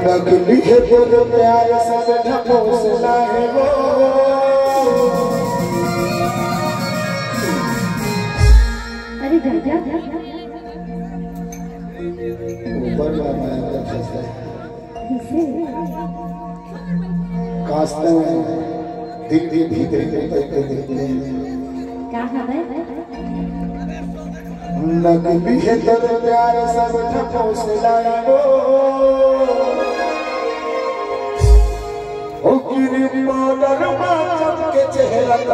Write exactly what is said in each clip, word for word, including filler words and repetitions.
नकली हे तोर प्यार, सब ढकोसला हे वो। अरे दादा। ऊपर वाला मैं अंदर फंसता है। कैसे? कास्ता है, दिल के भीतर ही उतर के देखते हैं। का हवय? नकली हे तोर प्यार, सब ढकोसला वो। ओ क्रीम पाउडर मा चमके चेहरा तो।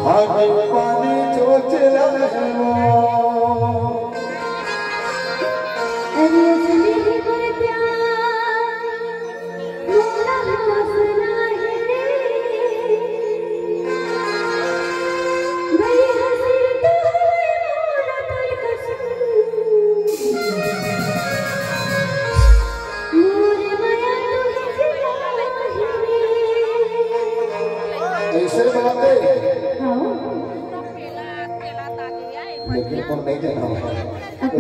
आगे पानी चोचला वो। अरे असली ही मोर प्यार, मोरा हौसला है रे। भाई हंसी तो है मोरा तोर कसम। मोर मया तू ही जिंदा है रे। ऐसे बात है। हाँ। लेकिन तुम नहीं देना। अब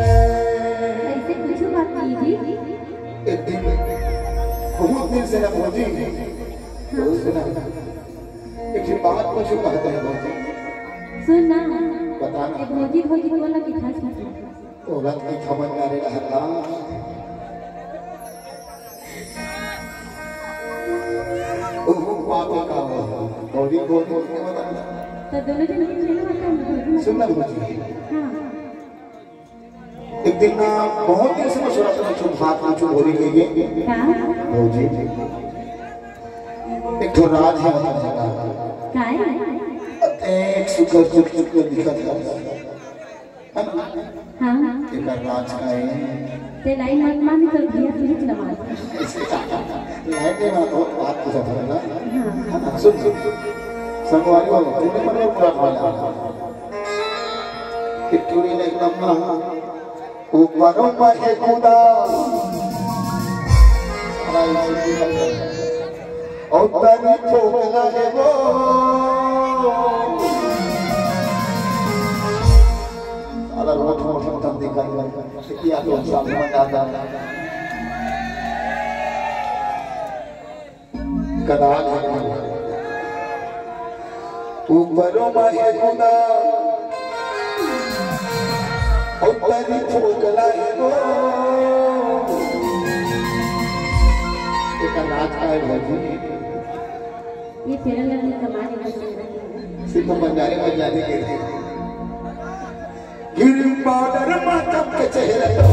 ऐसे कुछ बात कीजिए। एक दिन, बहुत दिन से ना भौजी, बहुत सुना। एक ठे बात कुछ कहते हैं भौजी। सुन ना। बता ना। ए भौजी, भौजी बोला कि था। तो रात की खबर करे रहा था। ओहो, बाप का हो। भौजी, भौजी, क्या बता? तो दोनों जन के खेलो बता ना। सुन ना भौजी। हाँ। एक दिन ना, बहुत दिन से मैं सुना था, चुप हाथ में चुप हो रही है ये। हाँ। भौजी। एक ठो राज है, वहाँ जगह। काय? एक सुकर, सुकर, सुकर दिखा था। है ना? हाँ। एक राज का है। ते लाइन मत मार, नहीं तो भैया तुझे चला मार। लाइन नहीं मार, तो बात पूछा था ना। हाँ। है ना? सुन, सुन, सुन। संगवारी वाला, तूने मन में पूरा खा लिया। कि टूरी ने एकदम ना, ऊपर ऊपर के कूदा। और तनी ठोकला है वो। किया तो सब मजा आता। कदाल है। ऊपरों में है गुना, और तरी फोकला है वो। एक राज का है भौजी। ये तेरा लड़की कमाने का सिर्फ बंजारे बंजारे के लिए। क्रीम पाउडर मा चमके चेहरा तो।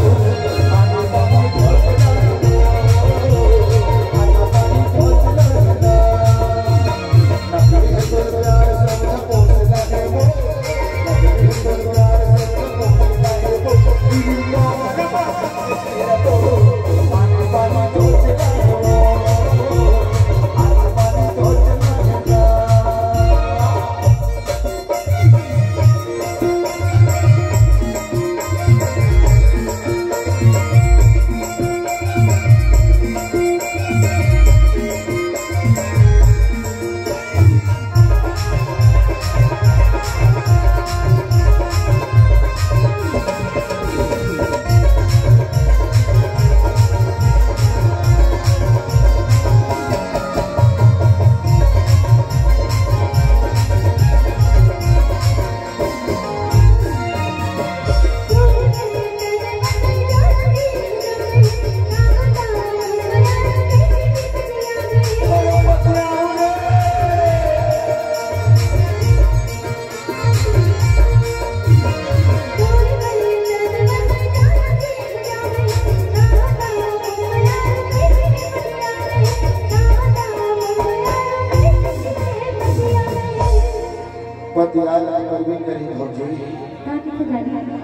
पतियाल की परवीन करीब हो गई। का कथे जानी?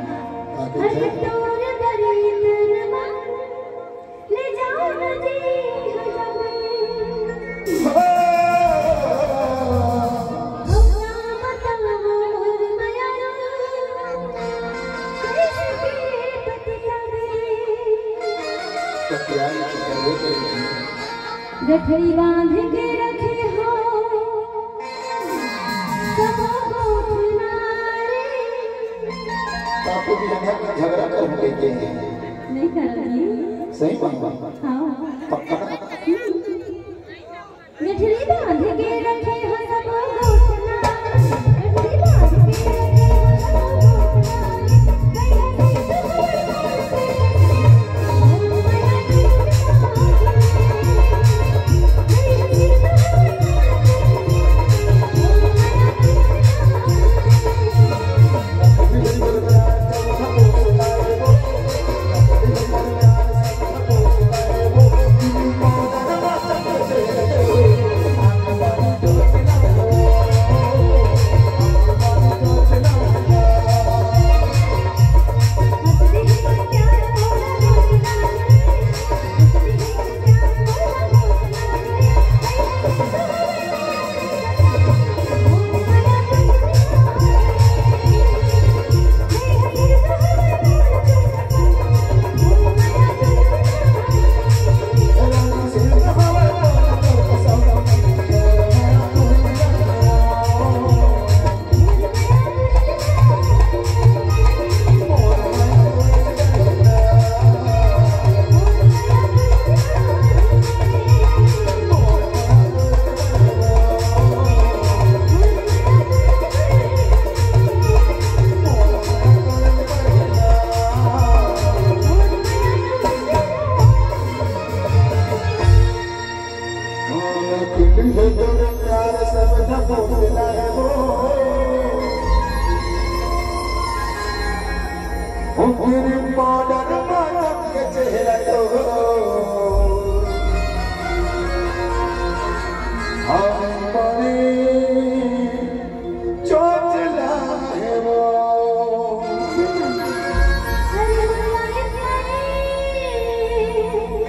का कथे? अरे तोरे बरी तनवा ले जाओ ना जी हजम। हो। हम ना बताओ मोर मयारू, कैसे के पति का रे। पतियाल की परवीन करीब। गठरी बांध के रखे हो, सब होठ नारी। बापू भी लगा कि झगड़ा कर लेते हैं। नहीं करती। सही बात। हाँ। पक्का। गठरी बांध के रखे हो, सब होठ नारी। गठरी बांध के रखे हो, सब होठ नारी।